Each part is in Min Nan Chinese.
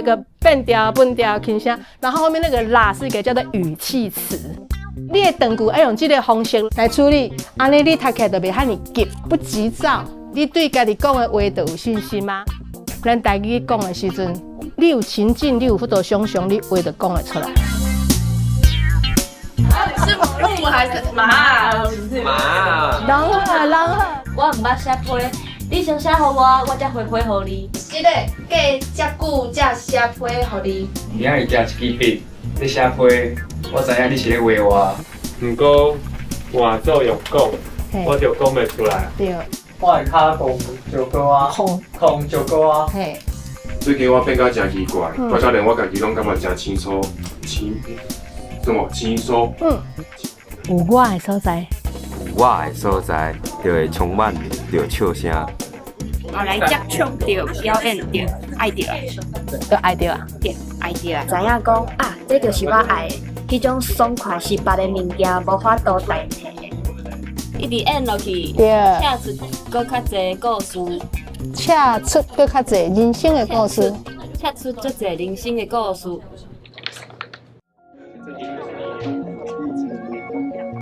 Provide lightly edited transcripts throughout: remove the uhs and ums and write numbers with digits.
個變調、分調、輕聲，然後後面那個啦是一個叫做語氣詞。你的斷句愛用這個方式來處理，按呢你讀起來就袂遐爾急，不急躁。你對家己講的話就有信心嗎？咱台語講的時陣，你有情境，你有法度想像，你話就講會出來。是鹿還是馬？馬。人好，人好。我毋捌寫批，你先寫予我，我才回批予你。這個過遮久才寫批予你。你愛舉一支筆，咧寫批，我知影你是咧畫我。毋過換做用講，我就講袂出來。對。我的跤空石膏啊，空空石膏啊。嘿。最近我變甲誠奇怪，我才連我家己攏感覺誠輕鬆，輕什麼輕鬆？嗯。有我的所在，有我的所在，就會充滿著笑聲。後來接觸著表演著愛著啊，就愛著啊，對，愛著啊。知影講啊，這就是我愛的，彼種爽快是別个物件無法度代替的。一直演落去，寫出閣較濟故事，寫出閣較濟人生的故事，寫出足濟人生的故事。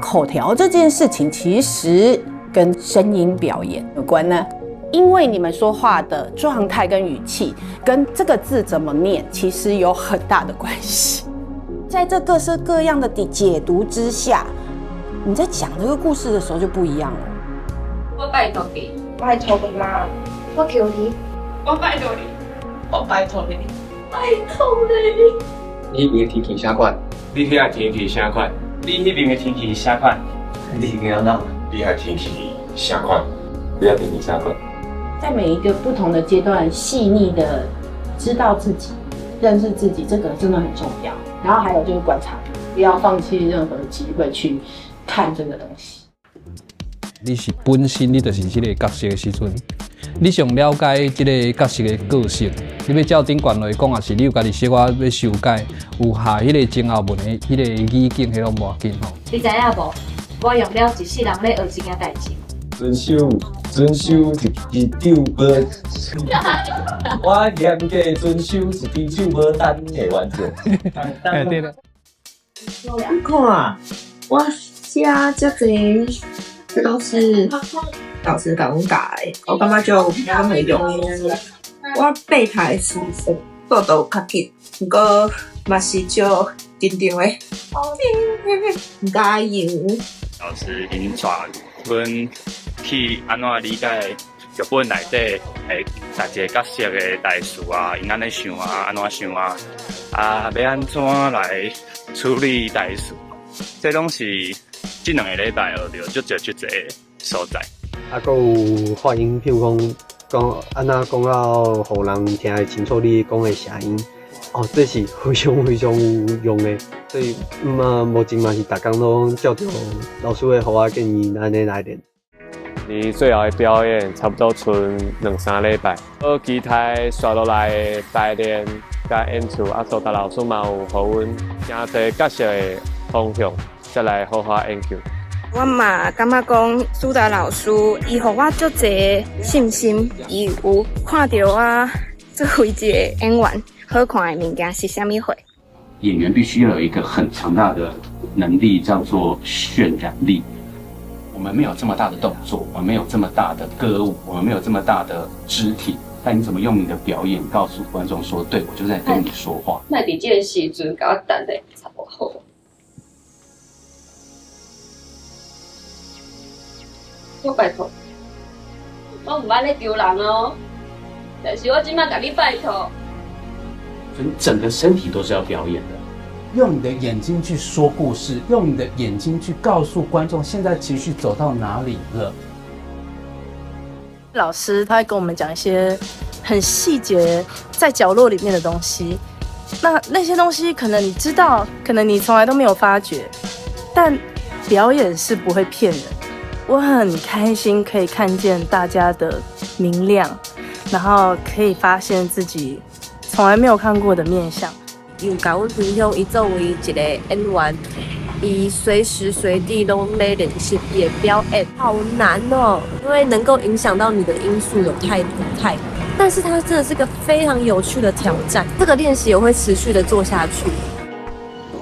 口條這件事情其實跟聲音表演有關呢，因為你們說話的狀態跟語氣，跟這個字怎麼念，其實有很大的關係。在這各式各樣的解讀之下，你在講這個故事的時候就不一樣了。我拜託你，拜託你啦，我求你，我拜託你，我拜託你，拜託你。你彼邊的天氣啥款？你遐天氣啥款？你彼邊的天氣啥款？你邊按怎？你遐天氣啥款？你遐天氣啥款？在每一個不同的階段，細膩的知道自己、認識自己，這個真的很重要。然後還有就是觀察，不要放棄任何機會去看這個東西。你是本身你就是這個角色的時陣，你上了解這個角色的個性，你欲照頂懸來講，也是你有家己小可欲修改，有下彼個症候文的彼個語境，彼攏無要緊吼。你知影無？我用了一世人咧學這件代誌。遵守遵守一支酒無，我嚴格遵守一支酒無單的原則。哎，對了。你看，我寫遮濟，這都是老師共阮教的，我感覺就敢會用。我背台詞速度較緊，毋過嘛是足緊張的。加油！老師𪜶帶阮去按怎理解劇本內底的逐一個角色的台詞啊，𪜶按呢想啊，按怎想啊，啊，欲按怎來處理台詞，這攏是這兩个禮拜學著足濟足濟所在。啊，閣有發音，譬如講講按怎講到予人聽會清楚你講的聲音，哦，這是非常非常有用的。所以嘛，目前嘛是逐工攏照著老師的予我建議按呢來練。離最後的表演差不多賰兩三禮拜，我期待紲落來的排練佮演出，啊，蘇達老師嘛有予阮誠濟角色的方向，才來好好研究。我嘛感覺講，蘇達老師伊予我足濟信心，伊有看著我作為一個演員，好看的物件是啥物貨。演員必須要有一個很強大的能力，叫做渲染力。我們沒有這麼大的動作，我們沒有這麼大的歌舞，我們沒有這麼大的肢體，但你怎麼用你的表演告訴觀眾說，對，我就在跟你說話。那佇這個時陣，共我等得差無好。我拜託，我毋捌咧求人哦，但是我這擺共你拜託。所以你整個身體都是要表演的，用你的眼睛去說故事，用你的眼睛去告訴觀眾現在情緒走到哪裡了。老師他會跟我們講一些很細節，在角落裡面的東西。那些東西可能你知道，可能你從來都沒有發覺，但表演是不會騙人。我很開心可以看見大家的明亮，然後可以發現自己從來沒有看過的面向。伊有共阮分享，伊作為一個演員，伊隨時隨地攏咧練習伊的表演，好難哦，因為能夠影響到你的因素有太多太多。但是它真的是個非常有趣的挑戰。這個練習我會持續的做下去。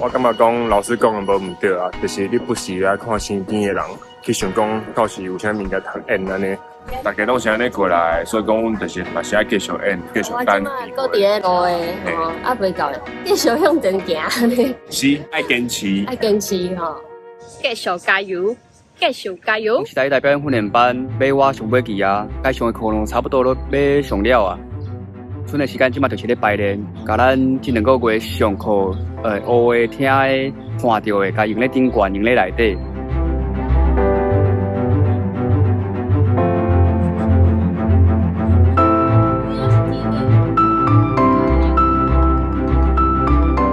我感覺講老師講的無毋對啊，就是你不時愛看身邊的人，去想講到時有啥物件通演按呢。大家攏是按呢過來，所以講阮就是嘛是愛繼續演，繼續等。閣佇咧路的，吼，啊袂到，繼續向前行。是，愛堅持。愛堅持吼，繼續加油，繼續加油。是台大表演訓練班，欲倚上尾期啊，該上的課攏差不多都欲上了啊。賰的時間這馬就是咧排練，共咱這兩個月上課，學的、聽的、看著的，共用咧頂懸，用咧內底。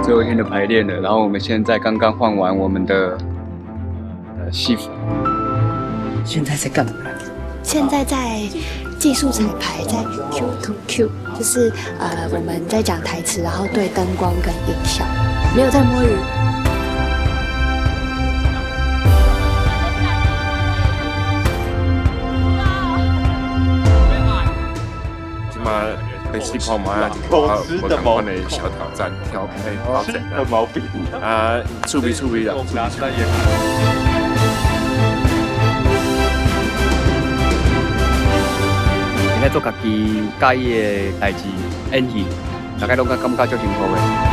最後一天的排練了，然後我們現在剛剛換完我們的戲服。現在在幹嘛？現在在技術彩排，在 cue to cue，就是我們在講台詞，然後對燈光跟音效，沒有在摸魚。這馬來試看覓啊，一寡無仝款的小挑戰，挑戰的毛病啊，趣味趣味啦。拿出來演。現在做家己佮意的代誌，演戲，大家攏感覺足幸福的。